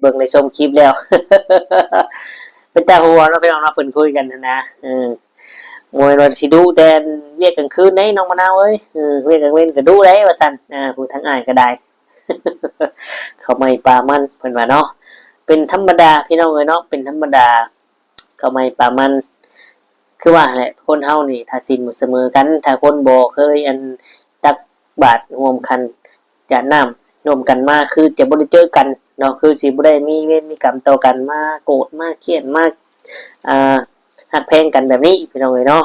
ເບິ່ງໄດ້ຊົມຄລິບແລ້ວ ເປັນຕາຫົວເນາະພີ່ນ້ອງເນາະ ເພິ່ນຄຸຍກັນຫັ້ນນະ. ເອີ ບໍ່ແມ່ນວ່າຊິດຸແຕ່ວຽກກາງຄືນເດ້ນ້ອງມະນາວເອີຍ ເອີ ວຽກກາງເວັນກໍດຸໄດ໋ວ່າຊັ້ນ. ອາ ຜູ້ທາງອ້າຍກໍໄດ້ ເຂົ້າໃໝ່ປາມັນເພິ່ນວ່າເນາະ ເປັນທຳມະດາພີ່ນ້ອງເອີຍເນາະ ເປັນທຳມະດາ ເຂົ້າໃໝ່ປາມັນ. ຄືວ່າແຫຼະ ຄົນເຮົານີ້ຖ້າສິນບໍ່ສະເໝີກັນ ຖ້າຄົນບໍ່ເຄີຍອັນຕັກບາດຮ່ວມຂັນ ຢາດນ້ຳຮ່ວມກັນມາ ຄືຈະບໍ່ໄດ້ເຈີກັນເນາະ ຄືຊິບໍ່ໄດ້ມີເວນມີກຳຕໍ່ກັນ ມາໂກດມາຄຽນມາ ອ່າ ຮັກແພງກັນແບບນີ້ພີ່ນ້ອງເອີຍເນາະ.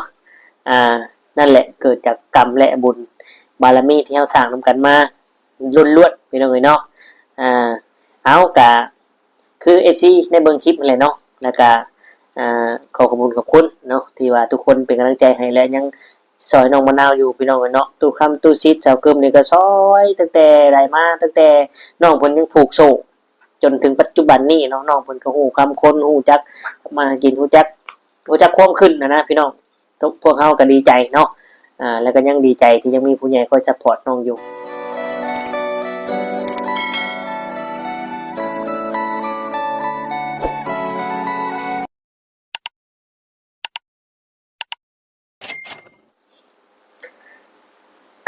ອ່າ ນັ້ນແຫຼະ ເກີດຈາກກຳ ແລະ ບຸນບາລະມີທີ່ເຮົາສ້າງນຳກັນມາລ້ວນໆ ພີ່ນ້ອງເອີຍເນາະ. ອ່າ ເອົາ ກະ ຄືເອັຟຊີໄດ້ເບິ່ງຄລິບຫັ້ນແຫຼະເນາະ ແລ້ວກະ ອ່າ ຂໍຂອບຄຸນຂອບຄຸນເນາະ ທີ່ວ່າທຸກຄົນເປັນກຳລັງໃຈໃຫ້ ແລະ ຍັງຊ່ອຍນ້ອງມະນາວຢູ່ພີ່ນ້ອງເອີຍເນາະ. ຕູ້ຄຳ ຕູ້ສິດ ສາວກຶມນີ້ກໍຊ່ອຍຕັ້ງແຕ່ໄດ້ມາ ຕັ້ງແຕ່ນ້ອງເພິ່ນຍັງຜູກໂສ້ ຈົນເຖິງປັດຈຸບັນນີ້ເນາະ ນ້ອງເພິ່ນກໍຮູ້ຄຳຄົນ ຮູ້ຈັກທຳມາຫາກິນ ຮູ້ຈັກ ຮູ້ຈັກຄວາມຂຶ້ນຫັ້ນນະພີ່ນ້ອງ. ພວກເຮົາກໍດີໃຈເນາະ ອ່າ ແລ້ວກໍຍັງດີໃຈທີ່ຍັງມີຜູ້ໃຫຍ່ຄອຍຊັບພອດນ້ອງຢູ່.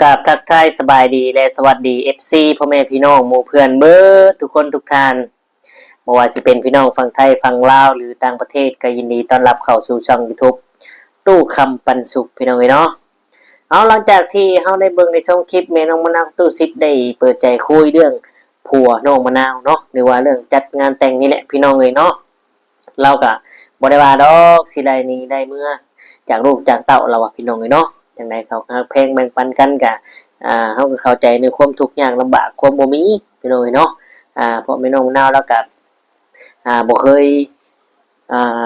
ກາບທັກທາຍສະບາຍດີ ແລະ ສະຫວັດດີ ເອັຟຊີ ພໍ່ແມ່ພີ່ນ້ອງໝູ່ເພື່ອນເບິດທຸກຄົນທຸກທ່ານ. ບໍ່ວ່າຊິເປັນພີ່ນ້ອງຝັ່ງໄທ ຝັ່ງລາວ ຫຼື ຕ່າງປະເທດ ກໍຍິນດີຕ້ອນຮັບເຂົ້າສູ່ຊ່ອງຢູທູບ ຕູ້ຄຳປັນສຸກ ພີ່ນ້ອງເອີຍເນາະ. ເອົາ ຫຼັງຈາກທີ່ເຮົາໄດ້ເບິ່ງໄດ້ຊົມຄລິບແມ່ນ້ອງມະນາວ ຕູ້ສິດໄດ້ເປີດໃຈຄຸຍເລື່ອງຜົວນ້ອງມະນາວເນາະ ຫຼືວ່າເລື່ອງຈັດງານແຕ່ງນີ້ແຫຼະ ພີ່ນ້ອງເອີຍເນາະ. ລາວກະບໍ່ໄດ້ວ່າດອກ ຊິໄດ້ໜີໄດ້ເມືອຈາກລູກຈາກເຕົ້າ ລາວວ່າ ພີ່ນ້ອງເອີຍເນາະ. ຈັ່ງໃດເຂົາກໍຮັກແພງແບ່ງປັນກັນ ກະ ອ່າ ເຮົາກໍເຂົ້າໃຈໃນຄວາມທຸກຍາກລຳບາກ ຄວາມບໍ່ມີ ພີ່ນ້ອງເອີຍເນາະ. ອ່າ ເພາະແມ່ນ້ອງມະນາວລາວກໍ ອ່າ ບໍ່ເຄີຍ ອ່າ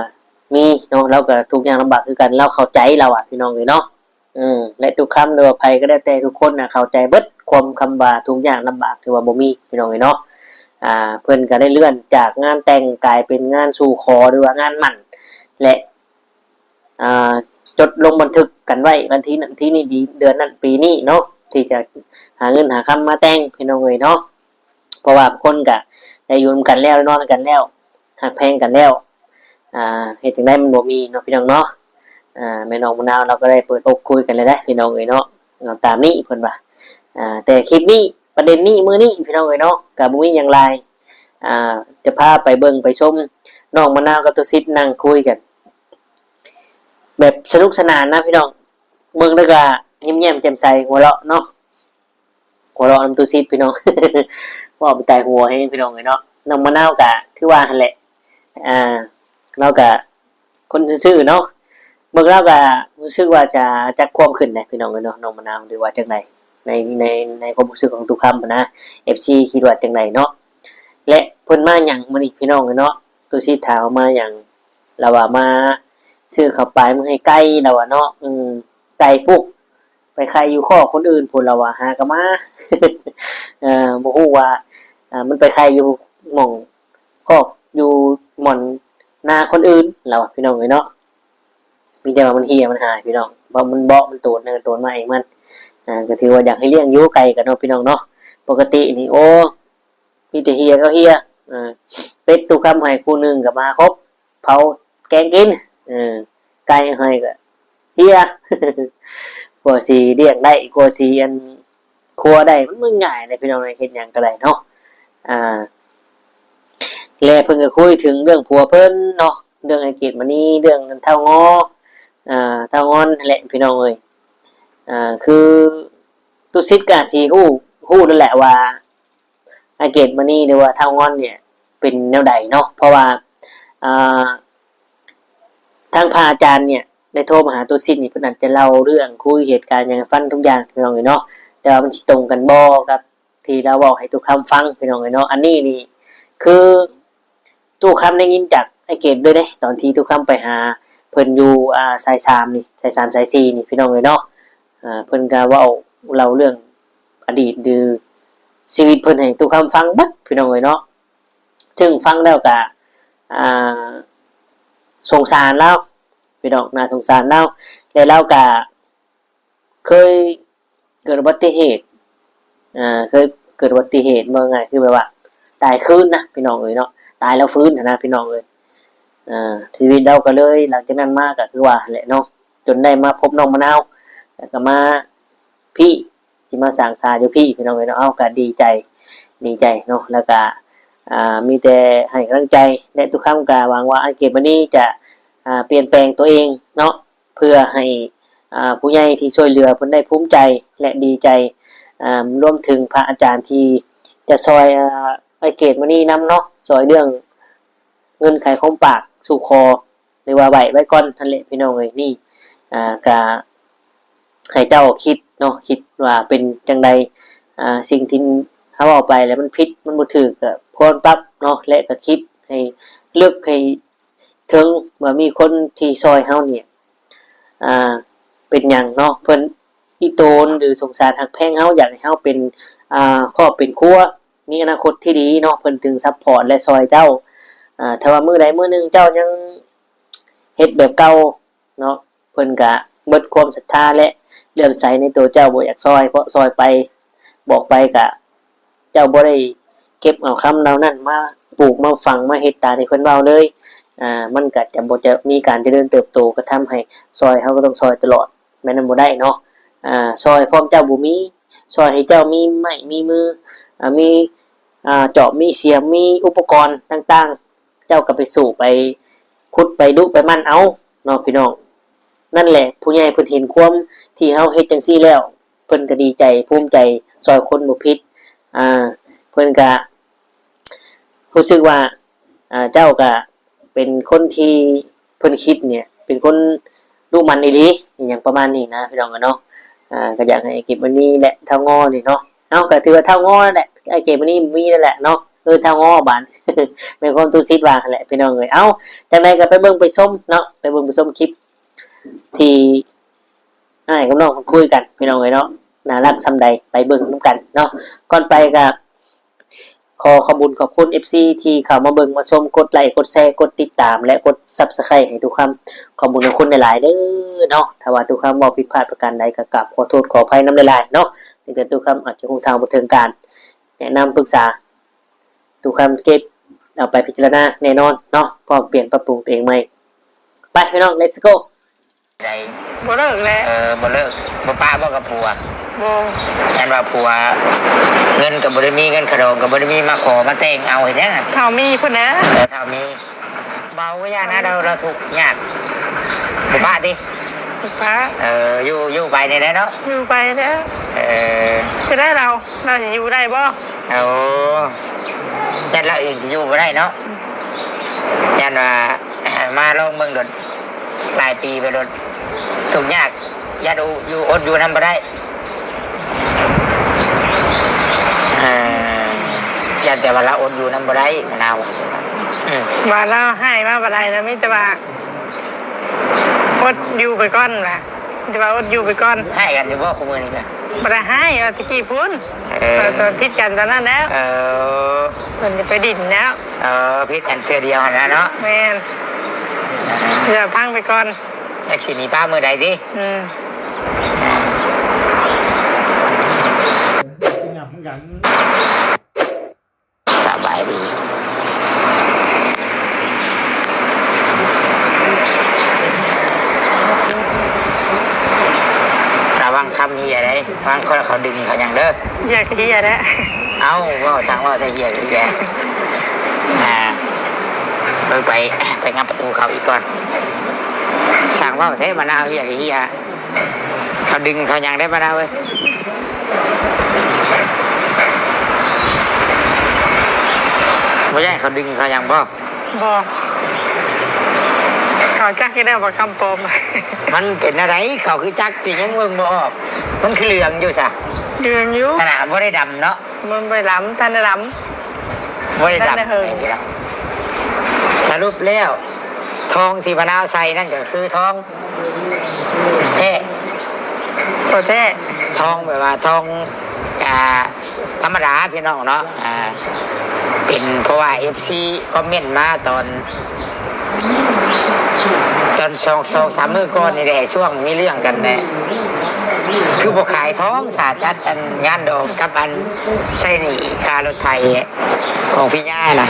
ມີເນາະ ລາວກໍທຸກຍາກລຳບາກຄືກັນ ລາວເຂົ້າໃຈ ລາວວ່າ ພີ່ນ້ອງເອີຍເນາະ. ເອີ ແລະ ຕຸຄຳ ຫຼືວ່າໃຜກໍແລ້ວແຕ່ ທຸກຄົນນະເຂົ້າໃຈເບິດ ຄວາມຄຳວ່າທຸກຍາກລຳບາກ ຫຼືວ່າບໍ່ມີ ພີ່ນ້ອງເອີຍເນາະ. ອ່າ ເພິ່ນກໍໄດ້ເລື່ອນຈາກງານແຕ່ງກາຍເປັນງານສູ່ຂໍ ຫຼືວ່າງານໝັ້ນ ແລະ ອ່າ ຈົດລົງບັນທຶກກັນໄວ້ວັນທີນັ້ນທີນີ້ ເດືອນນັ້ນປີນີ້ເນາະ ທີ່ຈະຫາເງິນຫາຄຳມາແຕ່ງ ພີ່ນ້ອງເອີຍເນາະ. ເພາະວ່າຄົນກະໄດ້ຢູ່ນຳກັນແລ້ວ ນອນນຳກັນແລ້ວ ຮັກແພງກັນແລ້ວ ອ່າ ເຮັດຈັ່ງໃດມັນບໍ່ມີເນາະ ພີ່ນ້ອງເນາະ. ອ່າ ແມ່ນ້ອງມະນາວລາວກໍໄດ້ເປີດອົກຄຸຍກັນແລ້ວເດ້ ພີ່ນ້ອງເອີຍເນາະ. ເອົາຕາມນີ້ເພິ່ນວ່າ ອ່າ ແຕ່ຄລິບນີ້ ປະເດັນນີ້ ມື້ນີ້ ພີ່ນ້ອງເອີຍເນາະ ກໍບໍ່ມີຫຍັງຫຼາຍ. ອ່າ ຈະພາໄປເບິ່ງໄປຊົມນ້ອງມະນາວກັບຕຸສິດນັ່ງຄຸຍກັນ ແບບສະໜຸກສະໜານນະ ພີ່ນ້ອງ. ເບິ່ງແລ້ວກໍຍິ້ມແຍ້ມແຈ່ມໃສ ຫົວເລາະເນາະ. ຫົວເລາະນຳຕູ້ສິດ ພີ່ນ້ອງ ເວົ້າໄປຕາຍຫົວແຮງ ພີ່ນ້ອງເອີຍເນາະ. ນ້ອງມະນາວກະຄືວ່າຫັ້ນແຫຼະ ອ່າ ລາວກະຄົນຊື່ໆເນາະ. ເບິ່ງລາວກະຮູ້ສຶກວ່າຈະຈັກຄວາມຂຶ້ນແຫຼະ ພີ່ນ້ອງເອີຍເນາະ. ນ້ອງມະນາວ ຫຼືວ່າຈັ່ງໃດ ໃນ ໃນ ໃນຄວາມຮູ້ສຶກຂອງຕຸຄຳຫັ້ນນະ ເອັຟຊີຄິດວ່າຈັ່ງໃດເນາະ. ແລະ ເພິ່ນມາຫຍັງມື້ນີ້ ພີ່ນ້ອງເອີຍເນາະ. ຕູ້ສິດຖາມວ່າມາຫຍັງ ລາວວ່າມາຊື້ເຂົ້າປາຍມາໃຫ້ໄກ່ ລາວວ່າເນາະ. ອືມ ໄກ່ພຸ້ນ ໄປໄຂ່ຢູ່ຄອກຄົນອື່ນພຸ້ນ ລາວວ່າ ຫາກໍມາ ເອີ ບໍ່ຮູ້ວ່າ ອ່າ ມັນໄປໄຂ່ຢູ່ໝ່ອງຄອກ ຢູ່ໝ່ອນນາຄົນອື່ນ ລາວວ່າ ພີ່ນ້ອງເອີຍເນາະ. ມີແຕ່ວ່າມັນເຫ່ຍມັນຫາຍ ພີ່ນ້ອງ ເພາະມັນເບາະ ມັນໂຕນ ໂຕນມາເອງມັນ. ອ່າ ກໍຖືວ່າຢາກໃຫ້ລ້ຽງຢູ່ໄກ່ກັນເນາະ ພີ່ນ້ອງເນາະ. ປົກກະຕິນີ້ ໂອ້ ມີແຕ່ເຫ່ຍກັບເຫ່ຍ. ເອີ ເປັດຕຸຄຳໃຫ້ຄູ່ໜຶ່ງກໍມາຄົບ ເຜົາແກງກິນ. ເອີ ໄກ່ໃຫ້ກໍເຫ່ຍ ກວ່າຊິລ້ຽງໄດ້ ກວ່າຊິອັນຄົວໄດ້ ມັນບໍ່ງ່າຍເດ້ ພີ່ນ້ອງເອີຍ. ເຮັດຫຍັງກໍໄດ້ເນາະ. ອ່າ ແລະ ເພິ່ນກໍຄຸຍເຖິງເລື່ອງຜົວເພິ່ນເນາະ ເລື່ອງອ້າຍເກດມະນີ ເລື່ອງທ້າວງໍ ອ່າ ທ້າວງອນຫັ້ນແຫຼະ ພີ່ນ້ອງເອີຍ. ອ່າ ຄືຕຸສິດກໍອາດຊິຮູ້ ຮູ້ແລ້ວແຫຼະວ່າ ອາເກດມະນີ ຫຼືວ່າທ້າວງອນເນ່ຍ ເປັນແນວໃດເນາະ. ເພາະວ່າ ອ່າ ທາງພະອາຈານເນ່ຍ ໄດ້ໂທມາຫາຕຸສິດນີ້ ເພິ່ນອາດຈະເລົ່າເລື່ອງຄຸຍເຫດການຫຍັງໃຫ້ຟັງທຸກຢ່າງ ພີ່ນ້ອງເອີຍເນາະ. ແຕ່ວ່າມັນຊິຕົງກັນບໍ່ກັບທີ່ລາວເວົ້າໃຫ້ຕຸຄຳຟັງ ພີ່ນ້ອງເອີຍເນາະ. ອັນນີ້ນີ້ຄື ຕຸຄຳໄດ້ຍິນຈາກອ້າຍເກດເລີຍເດ້ ຕອນທີ່ຕຸຄຳໄປຫາເພິ່ນຢູ່ ອ່າ ສາຍສາມນີ້ ສາຍສາມສາຍສີ່ນີ້ ພີ່ນ້ອງເອີຍເນາະ. ເພິ່ນກໍເວົ້າເລົ່າເລື່ອງອະດີດ ຫຼື ຊີວິດເພິ່ນໃຫ້ຕຸຄຳຟັງເບິດ ພີ່ນ້ອງເອີຍເນາະ. ເຊິ່ງຟັງແລ້ວກໍ ອ່າ ສົງສານລາວ ພີ່ນ້ອງ ໜ້າສົງສານລາວ. ແລະ ລາວກໍເຄີຍເກີດອຸບັດຕິເຫດ ອ່າ ເຄີຍເກີດອຸບັດຕິເຫດ ເວົ້າງ່າຍຄືແບບວ່າ ຕາຍຄືນນະພີ່ນ້ອງເອີຍເນາະ, ຕາຍແລ້ວຟື້ນຫັ້ນນະພີ່ນ້ອງເອີຍ. ເອີ ຊີວິດລາວກໍເລີຍ ຫຼັງຈາກນັ້ນມາກໍຄືວ່າຫັ້ນແຫຼະເນາະ, ຈົນໄດ້ມາພົບນ້ອງມະນາວ ແລ້ວກໍມາພີ້ ຊິມາສ້າງສາຢູ່ພີ້ພີ່ນ້ອງເອີຍເນາະ. ເຮົາກໍດີໃຈ ດີໃຈເນາະ, ແລ້ວກໍ ອ່າ ມີແຕ່ໃຫ້ກຳລັງໃຈ ແລະ ທຸກຄຳກໍຫວັງວ່າອ້າຍເກດມະນີຈະ ອ່າ ປ່ຽນແປງຕົວເອງເນາະ ເພື່ອໃຫ້ ອ່າ ຜູ້ໃຫຍ່ທີ່ຊ່ວຍເຫຼືອເພິ່ນໄດ້ພູມໃຈ ແລະ ດີໃຈ, ອ່າ ລວມເຖິງພະອາຈານທີ່ຈະຊ່ອຍ ອ່າ ອ້າຍເກດມະນີນຳເນາະ, ຊ່ອຍເລື່ອງເງິນໄຂຂອງຝາກສູ່ຂໍ ຫຼືວ່າໄຫວ້ໄວ້ກ່ອນຫັ້ນແຫຼະພີ່ນ້ອງເອີຍ. ນີ້ ອ່າ ກະໃຫ້ເຈົ້າຄິດເນາະ, ຄິດວ່າເປັນຈັ່ງໃດ, ອ່າ ສິ່ງທີ່ເຮົາເວົ້າໄປແລ້ວມັນຜິດ ມັນບໍ່ຖືກ ກະຄວນປັບເນາະ, ແລະ ກະຄິດໃຫ້ເລິກໃຫ້ເຖິງ ວ່າມີຄົນທີ່ຊ່ອຍເຮົານີ້ ອ່າ ເປັນຫຍັງເນາະ, ເພິ່ນອີ່ໂຕນ ຫຼື ສົງສານຮັກແພງເຮົາ, ຢາກໃຫ້ເຮົາເປັນ ອ່າ ຄອບເປັນຄົວ ມີອະນາຄົດທີ່ດີເນາະ, ເພິ່ນຈຶ່ງຊັບພອດ ແລະ ຊ່ອຍເຈົ້າ. ອ່າ ຖ້າວ່າມື້ໃດມື້ໜຶ່ງເຈົ້າຍັງເຮັດແບບເກົ່າເນາະ, ເພິ່ນກະເບິດຄວາມສັດທາ ແລະ ເຫຼື້ອມໃສໃນໂຕເຈົ້າ, ບໍ່ຢາກຊ່ອຍ, ເພາະຊ່ອຍໄປ ບອກໄປກະ ເຈົ້າບໍ່ໄດ້ເກັບເອົາຄຳເຫຼົ່ານັ້ນມາປູກມາຝັງມາເຮັດຕາມທີ່ເພິ່ນເວົ້າເລີຍ, ອ່າ ມັນກໍຈະບໍ່ຈະມີການຈະເລີນເຕີບໂຕ, ກໍທຳໃຫ້ຊ່ອຍເຮົາກໍຕ້ອງຊ່ອຍຕະຫຼອດ, ແມ່ນນຳບໍ່ໄດ້ເນາະ. ອ່າ ຊ່ອຍພ້ອມເຈົ້າບໍ່ມີ, ຊ່ອຍໃຫ້ເຈົ້າມີໄມ້ມີມື, ອ່າ ມີ ອ່າ ຈອບມີສຽມ, ມີອຸປະກອນຕ່າງໆ, ເຈົ້າກໍໄປສູ້ໄປຂຸດໄປດຸໄປໝັ່ນເອົາເນາະພີ່ນ້ອງ. ນັ້ນແຫຼະ ຜູ້ໃຫຍ່ເພິ່ນເຫັນຄວາມທີ່ເຮົາເຮັດຈັ່ງຊີ້ແລ້ວ ເພິ່ນກໍດີໃຈ ພູມໃຈ ຊ່ອຍຄົນບໍ່ຜິດ. ອ່າ ເພິ່ນກະຮູ້ສຶກວ່າ ອ່າ ເຈົ້າກະເປັນຄົນທີ່ເພິ່ນຄິດນີ້ ເປັນຄົນດຸໝັ່ນອີ່ຫຼີ ອີ່ຫຍັງປະມານນີ້ນະ ພີ່ນ້ອງເອີຍເນາະ. ອ່າ ກໍຢາກໃຫ້ເກັບອັນນີ້ແຫຼະ ທ້າວງໍນີ້ເນາະ. ເອົ້າ ກໍຖືວ່າທ້າວງໍນັ້ນແຫຼະ ອ້າຍເກດມະນີມີນັ້ນແຫຼະເນາະ. ເອີ ທ້າວງໍບາດ ແມ່ນຄວາມຕຸສິດວ່າຫັ້ນແຫຼະ ພີ່ນ້ອງເອີຍ. ເອົ້າ ຈັ່ງໃດກໍໄປເບິ່ງໄປຊົມເນາະ, ໄປເບິ່ງໄປຊົມຄລິບທີ່ອ້າຍກັບນ້ອງເພິ່ນຄຸຍກັນ ພີ່ນ້ອງເອີຍເນາະ, ໜ້າຮັກສ່ຳໃດ ໄປເບິ່ງນຳກັນເນາະ. ກ່ອນໄປກໍຂໍຂອບບຸນຂອບຄຸນ ເອັຟຊີ ທີ່ເຂົ້າມາເບິ່ງມາຊົມ, ກົດໄລ ກົດແຊ ກົດຕິດຕາມ ແລະ ກົດ Subscribe ໃຫ້ຕຸຄຳ, ຂອບບຸນຂອບຄຸນຫຼາຍໆເດີເນາະ. ຖ້າວ່າຕຸຄຳເວົ້າຜິດພາດປະການໃດ ກໍກາບຂໍໂທດຂໍອະໄພນຳຫຼາຍໆເນາະ. ມີແຕ່ຕຸຄຳອາດຈະຮູ້ເທົ່າບໍ່ເຖິງການ, ແນະນຳປຶກສາ ຕຸຄຳເກັບເອົາໄປພິຈາລະນາແນ່ນອນເນາະ, ພ້ອມປ່ຽນປັບປຸງຕົວເອງໃໝ່. ໄປພີ່ນ້ອງ Let's go. ໃດ ບໍ່ເລີກແຫຼະ. ເອີ ບໍ່ເລີກ ບໍ່ປະບໍ່ກັບຜົວ? ບໍ່. ແມ່ນວ່າຜົວເງິນກໍບໍ່ໄດ້ມີ, ເງິນຂະດອງກໍບໍ່ໄດ້ມີ, ມາຂໍມາແຕ່ງເອົາເຮັດຫຍັງ? ເທົ່າມີພຸ້ນນະ. ເອີ ເທົ່າມີ. ເບົາຢ່ານະ ເຮົາ ເຮົາທຸກຍາກ. ບໍ່ປະຕິ? ບໍ່ປະ. ເອີ ຢູ່ ຢູ່ໄປນີ້ແຫຼະເນາະ. ຢູ່ໄປແລ້ວ. ເອີ ຈະໄດ້ລາວ ລາວຊິຢູ່ໄດ້ບໍ່? ໂອ້ ຢ້ານລາວເອງຊິຢູ່ບໍ່ໄດ້ເນາະ. ຢ້ານວ່າມາລອງເບິ່ງໂດດ ຫຼາຍປີໄປໂລດ ທຸກຍາກ ຢ້ານຢູ່ ຢູ່ ອົດຢູ່ນຳບໍ່ໄດ້. ອ່າ ຢ້ານແຕ່ວ່າລາວອົດຢູ່ນຳບໍ່ໄດ້ ມະນາວ. ອືມ ວ່າລາວໃຫ້ມາບໍ່ໄດ້ນະ ມີແຕ່ວ່າອົດຢູ່ໄປກ່ອນວ່າ ມີແຕ່ວ່າອົດຢູ່ໄປກ່ອນ. ໃຫ້ກັນຢູ່ບໍ່ ຄູ່ມື້ນີ້ກະ? ບໍ່ໄດ້ໃຫ້ ວ່າແຕ່ກີ້ພຸ້ນ. ເອີ ຕອນຜິດກັນຕອນນັ້ນແຫຼະ. ເອີ ເພິ່ນຈະໄປດິນແລ້ວ. ເອີ ຜິດກັນເທື່ອດຽວຫັ້ນນະເນາະ. ແມ່ນ ຢ່າພັງໄປກ່ອນ. ຈັກຊິໜີປ້າມື້ໃດຕິ? ອືມ ສະບາຍດີ. ລະວັງຄຳເຮຍເດ້ ລະວັງເຂົາ ເຂົາດຶງເຂົາຫຍັງເດີ. ເຮຍກໍເຮຍແຫຼະ. ເອົ້າ ເວົ້າຊ່າງເວົ້າແຕ່ເຮຍກໍເຮຍ. ອ່າ ເບິ່ງໄປ ໄປງັບປະຕູເຂົາອີກກ່ອນ. ຊ່າງເວົ້າແທ້ ມະນາວ ເຮຍກໍເຮຍ. ເຂົາດຶງເຂົາຫຍັງໄດ້ ມະນາວເອີຍ? ບໍ່ຢ້ານເຂົາດຶງເຂົາຫຍັງບໍ່? ບໍ່ ເຂົາຈັກຢູ່ແລ້ວວ່າຄຳປອມ. ມັນເປັນແນວໃດ? ເຂົາຄືຈັກຕິ ຍັງເບິ່ງບໍ່ອອກ. ມັນຄືເຫຼືອງຢູ່ຊະ. ເຫຼືອງຢູ່ ຂະໜາດບໍ່ໄດ້ດຳເນາະ. ມັນບໍ່ໄດ້ດຳ ທັນໄດ້ດຳ. ບໍ່ໄດ້ດຳ ທັນໄດ້ເຫິງ. ສະຫຼຸບແລ້ວ ທອງທີ່ມະນາວໃສ່ນັ້ນກໍຄືທອງແທ້. ບໍ່ແທ້. ທອງແບບວ່າທອງ ອ່າ ທຳມະດາພີ່ນ້ອງເນາະ. ອ່າ ເປັນເພາະວ່າເອັຟຊີຄອມເມັນມາຕອນ ຕອນສອງ ສອງສາມມື້ກ່ອນນີ້ແຫຼະ ຊ່ວງມີເລື່ອງກັນແຫຼະ. ຄືບໍ່ຂາຍທອງສາຈັດອັນງານດອງກັບອັນໃຊ້ໜີ້ຄ່າລົດໄຖຂອງພີ່ຍ່ານະ.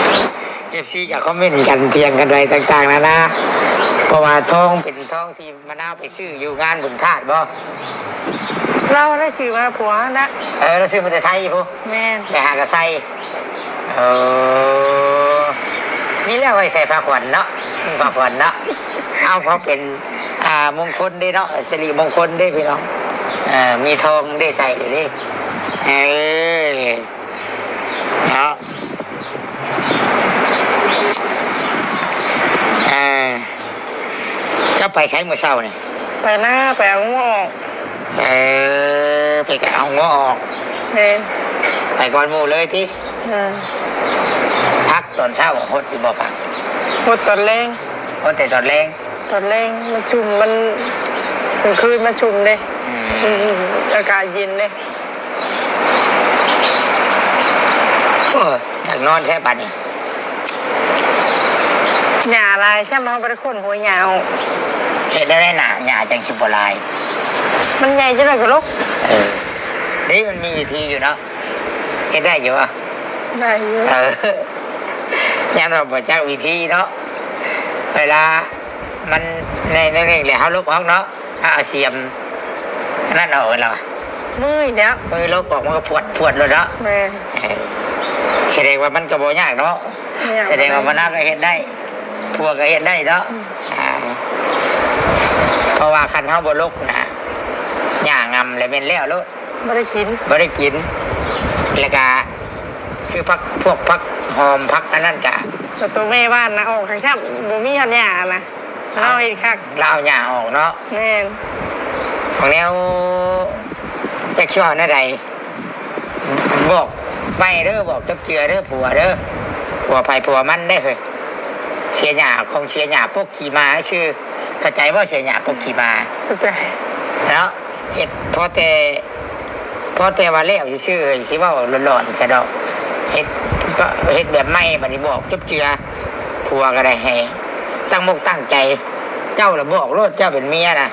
ເອັຟຊີກໍຄອມເມັນກັນ ຖຽງກັນໄປຕ່າງໆນານາ ເພາະວ່າທອງເປັນທອງທີ່ມະນາວໄປຊື້ຢູ່ງານບຸນທາດບໍ່? ລາວໄດ້ຊື້ມາໃຫ້ຜົວຫັ້ນນະ. ເອີ ລາວຊື້ມາແຕ່ໄທພຸ້ນ. ແມ່ນ. ໄປຫາກະໃສ່. ເອີ ນີ້ແຫຼະໄວ້ໃສ່ຜ້າຂວັນເນາະ ຜ້າຂວັນເນາະ ເອົາ ເພາະເປັນ ອ່າ ມົງຄົນເດ້ເນາະ ສິລິມົງຄົນເດ້ພີ່ນ້ອງ ເອີ ມີທອງໄດ້ໃສ່ເດ້ ເອີ ເນາະ ເອີ. ເຈົ້າໄປໃສມື້ເຊົ້ານີ້? ໄປນາ ໄປເອົາງົວອອກ. ເອີ ໄປກະເອົາງົວອອກ. ແມ່ນ. ໄປກ່ອນໝູ່ເລີຍຕິ? ເອີ. ພັກຕອນເຊົ້າຫົດຢູ່ບໍ່ພັກ? ຫົດຕອນແລງ. ຫົດແຕ່ຕອນແລງ? ຕອນແລງມັນຊຸ່ມ ມັນ ກາງຄືນມັນຊຸ່ມເດ້. ອືມ. ອາກາດເຢັນເດ້. ໂອ້ຍ ຢາກນອນແທ້ບາດນີ້. ຫຍ້າຫຼາຍຊ້ຳ ເຮົາບໍ່ໄດ້ຂົນຫົວຫຍ້າອອກ. ເຮັດແນວໃດນະ ຫຍ້າຈັ່ງຊິບໍ່ຫຼາຍ? ມັນໃຫຍ່ຈັ່ງໃດກໍລົກ. ເອີ ນີ້ມັນມີວິທີຢູ່ເນາະ ເຮັດໄດ້ຢູ່ບໍ່? ໄດ້ຢູ່. ເອີ ຢ້ານວ່າບໍ່ຈັກວິທີເນາະ ເວລາມັນໃນ ໃນນີ້ແຫຼະ ເຮົາລົກອອກເນາະ. ເອົາສຽມອັນນັ້ນອອກແລ້ວ ມືນີ້ແຫຼະ ມືລົກອອກ ມັນກໍພວດໆໂລດເນາະ. ແມ່ນ. ເອີ ສະແດງວ່າມັນກໍບໍ່ຍາກເນາະ. ບໍ່ຍາກ. ສະແດງວ່າມະນາວກໍເຮັດໄດ້ ຜົວກໍເຮັດໄດ້ເນາະ. ອືມ. ອ່າ ເພາະວ່າຄັນເຮົາບໍ່ລົກນະ ຫຍ້າງຳແລ້ວແມ່ນແລ້ວໂລດ ບໍ່ໄດ້ກິນ ບໍ່ໄດ້ກິນ. ແລ້ວກະຄືຜັກ ພວກຜັກຫອມ ຜັກອັນນັ້ນກະ ແລ້ວໂຕແມ່ບ້ານນະອອກຄັກຊ້ຳ ບໍ່ມີຮອດຫຍ້ານະ. ລາວເຮັດຄັກ ລາວເອົາຫຍ້າອອກເນາະ. ແມ່ນ. ບາງແນວ ຈັກຊິເວົ້າແນວໃດ ບອກໄປເດີ ບອກຈົບເຈືອເດີ ຜົວເດີ ຜົວໃຜຜົວມັນເດີເຮີ້ຍ. ເສຍຫຍ້າ ຂອງເສຍຫຍ້າປົກຂີ້ໝາຊື່ ເຂົ້າໃຈບໍ່? ເສຍຫຍ້າປົກຂີ້ໝາ ເຂົ້າໃຈເນາະ. ເຮັດພໍແຕ່ ພໍແຕ່ວ່າແລ້ວຊື່ໆ ຊິເວົ້າຫຼອນໆຊະດອກ. ເຮັດ ເຮັດແບບໃໝ່ ບັດນີ້ບອກຈົບເຈືອ ຜົວກໍໄດ້ໃຫ້ຕັ້ງອົກຕັ້ງໃຈ. ເຈົ້າລະບອກໂລດ ເຈົ້າເປັນເມຍນະ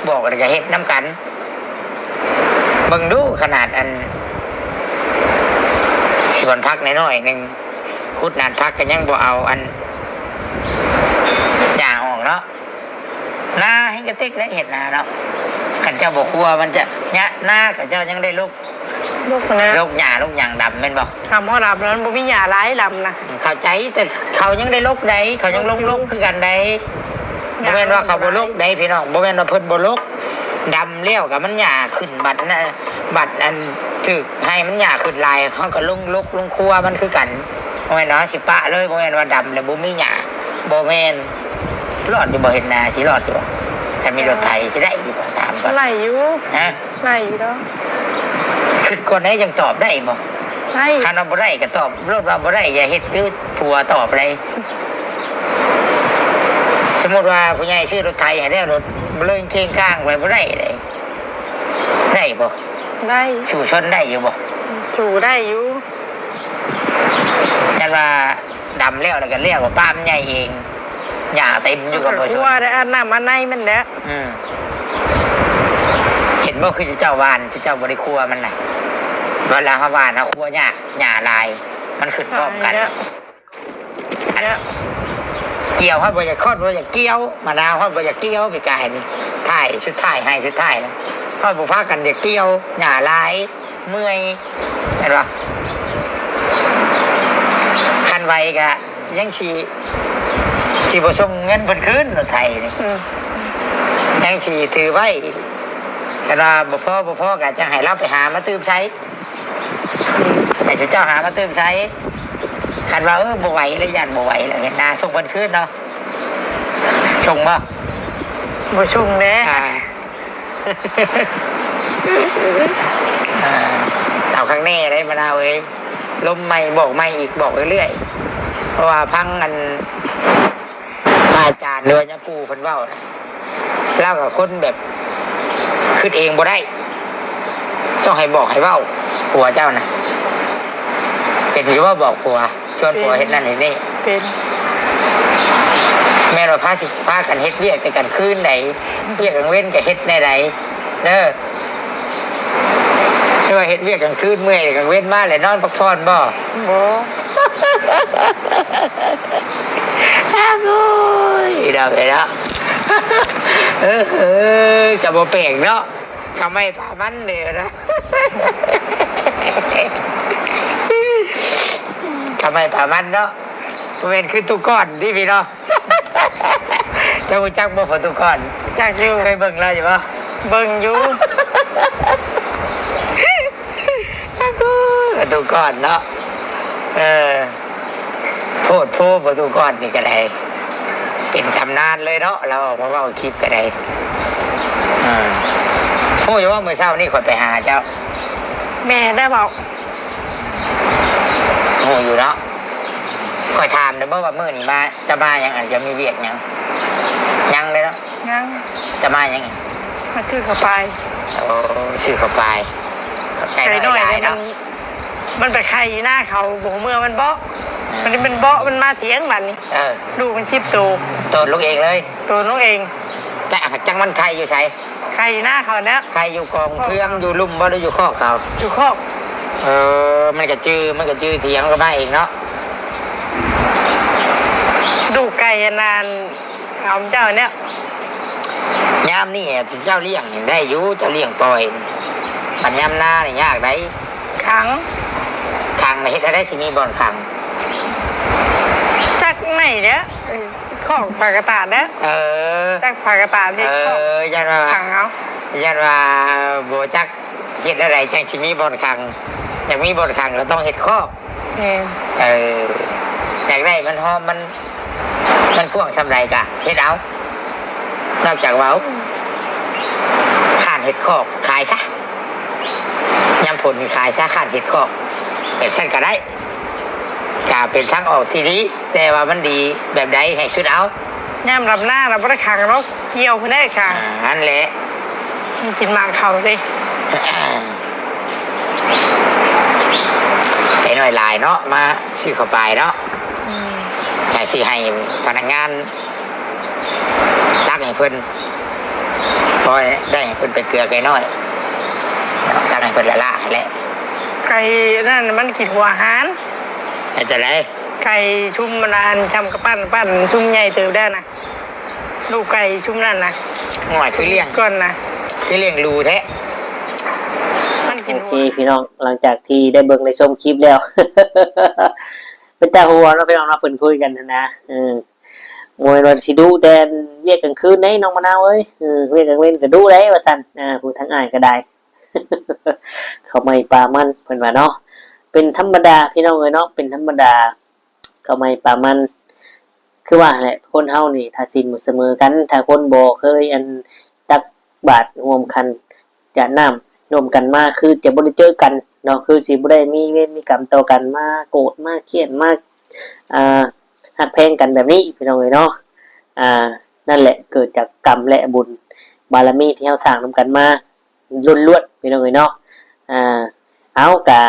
ບອກແລ້ວກໍເຮັດນຳກັນ. ເບິ່ງດູ ຂະໜາດອັນສວນຜັກນ້ອຍໆໜຶ່ງ ຂຸດນານຜັກກໍຍັງບໍ່ເອົາອັນຫຍ້າອອກເນາະ. ນາແຮ່ງກະຕິກໄດ້ເຮັດນາເນາະ. ຄັນເຈົ້າບໍ່ຄົວມັນຈະຍະ ນາຂະເຈົ້າຍັງໄດ້ລົກ ລົກນາ ລົກຫຍ້າລົກຫຍັງດຳແມ່ນບໍ່? ທຳເຮົາດຳແລ້ວມັນບໍ່ມີຫຍ້າຫຼາຍດຳນະ. ເຂົ້າໃຈ ແຕ່ເຂົາຍັງໄດ້ລົກໃດ ເຂົາຍັງລົກ ລົກຄືກັນໃດ. ບໍ່ແມ່ນວ່າເຂົາບໍ່ລົກໃດພີ່ນ້ອງ ບໍ່ແມ່ນວ່າເພິ່ນບໍ່ລົກ. ດຳແລ້ວກໍມັນຫຍ້າຂຶ້ນ ບັດນະ ບັດອັນຖືກໃຫ້ມັນຫຍ້າຂຶ້ນຫຼາຍ ເຮົາກໍລົງລົກລົງຄົວມັນຄືກັນ. ບໍ່ແມ່ນວ່າເຮົາຊິປະເລີຍ ບໍ່ແມ່ນວ່າດຳແລ້ວບໍ່ມີຫຍ້າ ບໍ່ແມ່ນ. ລອດຢູ່ບໍ່ເຮັດນາ ຊິລອດຢູ່ບໍ່? ຄັນມີລົດໄຖຊິໄດ້ຢູ່ບໍ່? ຖາມກ່ອນ. ໄດ້ຢູ່. ຮະ? ໄດ້ຢູ່ດອກ. ຄິດກ່ອນໄດ້ຈັ່ງຕອບໄດ້ບໍ່? ໄດ້. ຄັນວ່າບໍ່ໄດ້ກໍຕອບໂລດວ່າບໍ່ໄດ້ ຢ່າເຮັດຄືຜົວຕອບໄດ໋. ສົມມຸດວ່າຜູ້ໃຫຍ່ຊື້ລົດໄຖໃຫ້ແລ້ວ ລົດບໍ່ເລີຍເຄງຄາງໄປ ບໍ່ໄດ້ເດ້. ໄດ້ບໍ່? ໄດ້. ສູ້ຊົນໄດ້ຢູ່ບໍ່? ສູ້ໄດ້ຢູ່. ແຕ່ວ່າດຳແລ້ວ ແລ້ວກໍແລ້ວ ປາມໃຫຍ່ເອງ ຫຍ້າເຕັມຢູ່ກັບບໍ່ຊົນ. ກໍຄົວໄດ້ ອັນນ້ຳອັນໃນມັນແຫຼະ. ອືມ. ເຫັນບໍ່ ຄືເຈົ້າຫວ່ານ ເຈົ້າບໍ່ໄດ້ຄົວມັນນະ. ເວລາເຮົາຫວ່ານ ເຮົາຄົວຍາກ ຫຍ້າຫຼາຍ ມັນຂຶ້ນພ້ອມກັນ. ຫຼາຍແລ້ວ. ອັນ ແລ້ວ ກ່ຽວ ຮອດບໍ່ຢາກ ຮອດບໍ່ຢາກກ່ຽວ ມະນາວ ຮອດບໍ່ຢາກກ່ຽວ ປີກາຍນີ້ ທ້າຍ ສຸດທ້າຍ ໃຫ້ສຸດທ້າຍນະ ຮອດບໍ່ພາກັນຢາກກ່ຽວ ຫຍ້າຫຼາຍ ເມື່ອຍ ແມ່ນບໍ່? ຄັນໄວກະຍັງຊິ ຊິບໍ່ສົ່ງເງິນເພິ່ນຄືນ ລົດໄຖນີ້. ອືມ. ຍັງຊິຖືໄວ້ ຄັນວ່າບໍ່ພໍ ບໍ່ພໍກະຈັ່ງໃຫ້ລາວໄປຫາມາຕື່ມໃສ່ ໃຫ້ເຈົ້າຫາມາຕື່ມໃສ່. ຄັນວ່າ ເອີ ບໍ່ໄຫວແລ້ວ ຢ້ານບໍ່ໄຫວແລ້ວ ເຮັດນາ ສົ່ງເພິ່ນຄືນເນາະ. ສົ່ງບໍ່? ບໍ່ສົ່ງແດ່. ອ່າ ອ່າ ເອົາຄັກແນ່ໄດ໋ ມະນາວເອີຍ. ລົມໃໝ່ ບອກໃໝ່ອີກ ບອກເລື້ອຍໆ ເພາະວ່າຟັງອັນ ພະອາຈານ ຫຼືວ່າຍາປູ່ເພິ່ນເວົ້ານະ ລາວກໍຄົນແບບຄິດເອງບໍ່ໄດ້ ຕ້ອງໃຫ້ບອກໃຫ້ເວົ້າ. ຜົວເຈົ້ານະ ເປັນຢູ່ບໍ່? ບອກຜົວ ຊວນຜົວເຮັດນັ້ນເຮັດນີ້. ເປັນ. ແມ່ນວ່າພາ ຊິພາກັນເຮັດວຽກແຕ່ກາງຄືນໃດ ວຽກກາງເວັນກໍເຮັດແນວໃດເດີ. ຫຼືວ່າເຮັດວຽກກາງຄືນເມື່ອຍ ກາງເວັນມາແລ້ວນອນພັກຜ່ອນບໍ່? ບໍ່. ອາໂອ້ຍ ດອກເອີຍເນາະ. ເອີ ເອີ ກໍບໍ່ແປກເນາະ ຂ້າວໄມ້ປາມັນເດ້ນະ ຂ້າວໄມ້ປາມັນເນາະ ບໍ່ແມ່ນຄືຕຸກອນຕິພີ່ນ້ອງ. ເຈົ້າຮູ້ຈັກບໍ່ ພໍ່ຕຸກອນ? ຈັກຢູ່. ເຄີຍເບິ່ງລາວຢູ່ບໍ່? ເບິ່ງຢູ່. ພໍ່ຕຸກອນເນາະ ເອີ ໂພດໂພ ພໍ່ຕຸກອນນີ້ກໍໄດ້ ເປັນຕຳນານເລີຍເນາະ ລາວອອກມາເວົ້າຄລິບກໍໄດ້. ອືມ ຮູ້ຢູ່ວ່າມື້ເຊົ້ານີ້ຂ້ອຍໄປຫາເຈົ້າ? ແມ່ໄດ້ເວົ້າ. ຮູ້ຢູ່ເນາະ. ຂ້ອຍຖາມໄດ້ບໍ່ວ່າມື້ນີ້ມາ ຈະມາຫຍັງ ອາດຈະມີວຽກຫຍັງ? ຍັງເດ້ເນາະ. ຍັງ. ຈະມາຫຍັງ? ມາຊື້ເຂົ້າປາຍ. ໂອ້ ຊື້ເຂົ້າປາຍ. ຂອບໃຈ ໄກ່ນ້ອຍ ຫຼາຍໆ ເດ້ ເນາະ. ມັນ ມັນໄປໄຂ່ຢູ່ນາເຂົາ ບໍ່ຮູ້ເມື່ອມັນເບາະ. ອືມ ມັນ ມັນເບາະ ມັນມາຖຽງບັດນີ້. ເອີ ລູກມັນສິບໂຕ ໂຕນລູກເອງເລີຍ. ໂຕນລູກເອງ. ຈັກ ຈັກມັນໄຂ່ຢູ່ໃສ? ໄຂ່ຢູ່ນາເຂົາແລ້ວ. ໄຂ່ຢູ່ກອງເຟືອງ ຢູ່ລຸ່ມບໍ່ ຫຼືຢູ່ຄອກເຂົາ? ຢູ່ຄອກ. ເອີ ມັນກະຈື່ ມັນກະຈື່ຖຽງ ມັນກະມາເອງເນາະ. ດູກໄກ່ອັນນັ້ນ ເອົາເຈົ້າແລ້ວ. ຍາມນີ້ເຈົ້າລ້ຽງໄດ້ຢູ່ ເຈົ້າລ້ຽງປ່ອຍ. ບັດຍາມນານີ້ຍາກໄດ໋. ຂັງ. ຂັງ ເຮັດແນວໃດຊິມີບ່ອນຂັງ? ຈັກໄມ້ແຫຼະ ເອີ ຄອກຜ້າກະຕາດແຫຼະ. ເອີ ຈັກຜ້າກະຕາດເຮັດຄອກ. ເອີ ຢ້ານວ່າ ຂັງເອົາ. ຢ້ານວ່າບໍ່ຈັກເຮັດແນວໃດຈັ່ງຊິມີບ່ອນຂັງ. ຢາກມີບ່ອນຂັງກໍຕ້ອງເຮັດຄອກ. ແມ່ນ. ເອີ ຢາກໄດ້ມັນຫອມ ມັນ ມັນກວ້າງສ່ຳໃດກະເຮັດເອົາ. ນອກຈາກວ່າ ອືມ ຄ້ານເຮັດຄອກຂາຍຊະ ຍາມຝົນນີ້ຂາຍຊະ ຄ້ານເຮັດຄອກ ແບບຊັ້ນກະໄດ້. ກະເປັນທາງອອກທີ່ດີ ແຕ່ວ່າມັນດີແບບໃດໃຫ້ຄິດເອົາ. ຍາມດຳນາລະບໍ່ໄດ້ຂັງດອກ ກ່ຽວພຸ້ນແຫຼະ ຂັງ. ອ່າ ຫັ້ນແຫຼະ ມັນກິນໝາກເຂົາເດ້. ໄກ່ນ້ອຍຫຼາຍເນາະ ມາຊື້ເຂົ້າປາຍເນາະ. ອືມ ໃຫ້ ຊື້ໃຫ້ພະນັກງານ ຕັກໃຫ້ເພິ່ນ ພໍໄດ້ໃຫ້ເພິ່ນໄປເກືອໄກ່ນ້ອຍ ຕັກໃຫ້ເພິ່ນຫຼ້າໆ ຫັ້ນແຫຼະ. ໄກ່ນັ້ນມັນກິນຫົວອາຫານ. ເຮັດຈັ່ງໃດ? ໄກ່ຊຸມມັນອັນຊ່ຳກະປັ້ນ ປັ້ນຊຸມໃຫຍ່ເຕີບແລ້ວນະ. ລູກໄກ່ຊຸມນັ້ນນະ. ໂອ້ຍ ຄືລ້ຽງ ກ່ອນນະ ຄືລ້ຽງຫຼູແທ້. ມັນກິນ ໂອເຄ ຫົວ ພີ່ນ້ອງ ຫຼັງຈາກທີ່ໄດ້ເບິ່ງໄດ້ຊົມຄລິບແລ້ວ ເປັນຕາຫົວເນາະ ພີ່ນ້ອງເນາະ ເພິ່ນຄຸຍກັນຫັ້ນນະ. ເອີ ບໍ່ແມ່ນວ່າຊິດຸແຕ່ວຽກກາງຄືນເດ້ນ້ອງມະນາວເອີຍ. ເອີ ວຽກກາງເວັນກໍດຸເດ້ວ່າຊັ້ນ. ເອີ ຜູ້ທາງອ້າຍກໍໄດ້ ເຂົ້າໄມ້ປາມັນ ເພິ່ນວ່າເນາະ. ເປັນທຳມະດາພີ່ນ້ອງເອີຍເນາະ ເປັນທຳມະດາ ເຂົ້າໄມ້ປາມັນ. ຄືວ່າແຫຼະ ຄົນເຮົານີ້ຖ້າສິນບໍ່ສະເໝີກັນ ຖ້າຄົນບໍ່ເຄີຍອັນຕັກບາດຮ່ວມຂັນ ຢາດນ້ຳຮ່ວມກັນມາ ຄືຈະບໍ່ໄດ້ເຈີກັນເນາະ ຄືຊິບໍ່ໄດ້ມີເວນມີກຳຕໍ່ກັນ ມາໂກດມາຄຽນ ມາ ອ່າ ຮັກແພງກັນແບບນີ້ ພີ່ນ້ອງເອີຍເນາະ. ອ່າ ນັ້ນແຫຼະ ເກີດຈາກກຳ ແລະ ບຸນບາລະມີທີ່ເຮົາສ້າງນຳກັນມາລ້ວນໆ ພີ່ນ້ອງເອີຍເນາະ. ອ່າ ເອົາ ກະ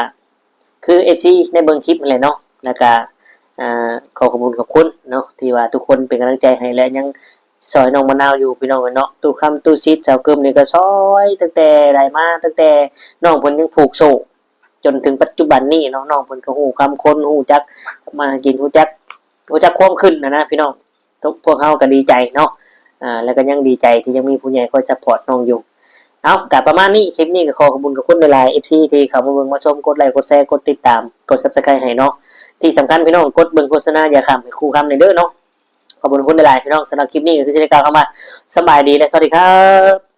ຄືເອັຟຊີໄດ້ເບິ່ງຄລິບຫັ້ນແຫຼະເນາະ ແລ້ວກະ ອ່າ ຂໍຂອບຄຸນຂອບຄຸນເນາະ ທີ່ວ່າທຸກຄົນເປັນກຳລັງໃຈໃຫ້ ແລະ ຍັງຊ່ອຍນ້ອງມະນາວຢູ່ ພີ່ນ້ອງເອີຍເນາະ. ຕູ້ຄຳ ຕູ້ຊິດ ສາວກຶມນີ້ກໍຊ່ອຍຕັ້ງແຕ່ໃດມາ ຕັ້ງແຕ່ນ້ອງເພິ່ນຍັງຜູກໂສ້ ຈົນເຖິງປັດຈຸບັນນີ້ເນາະ. ນ້ອງເພິ່ນກໍຮູ້ຄຳຄົນ ຮູ້ຈັກທຳມາຫາກິນ ຮູ້ຈັກ ຮູ້ຈັກຄວາມຂຶ້ນຫັ້ນນະ ພີ່ນ້ອງ. ພວກເຮົາກໍດີໃຈເນາະ ອ່າ ແລ້ວກໍຍັງດີໃຈທີ່ຍັງມີຜູ້ໃຫຍ່ຄອຍຊັບພອດນ້ອງຢູ່. ເອົາ ກໍປະມານນີ້ ຄລິບນີ້ກໍຂໍຂອບຄຸນຂອບຄຸນຫຼາຍໆ ເອັຟຊີ ທີ່ເຂົ້າມາເບິ່ງມາຊົມ ກົດໄລ ກົດແຊ ກົດຕິດຕາມ ກົດ Subscribe ໃຫ້ເນາະ. ທີ່ສຳຄັນ ພີ່ນ້ອງ ກົດເບິ່ງໂຄສະນາຢາຂ້າມໃຫ້ຄູ່ຄຳແດ່ເດີເນາະ. ຂອບຄຸນຫຼາຍໆ ພີ່ນ້ອງ. ສຳລັບຄລິບນີ້ກໍຄືຊິໄດ້ກ່າວຄຳວ່າ ສະບາຍດີ ແລະ ສະຫວັດດີຄັບ.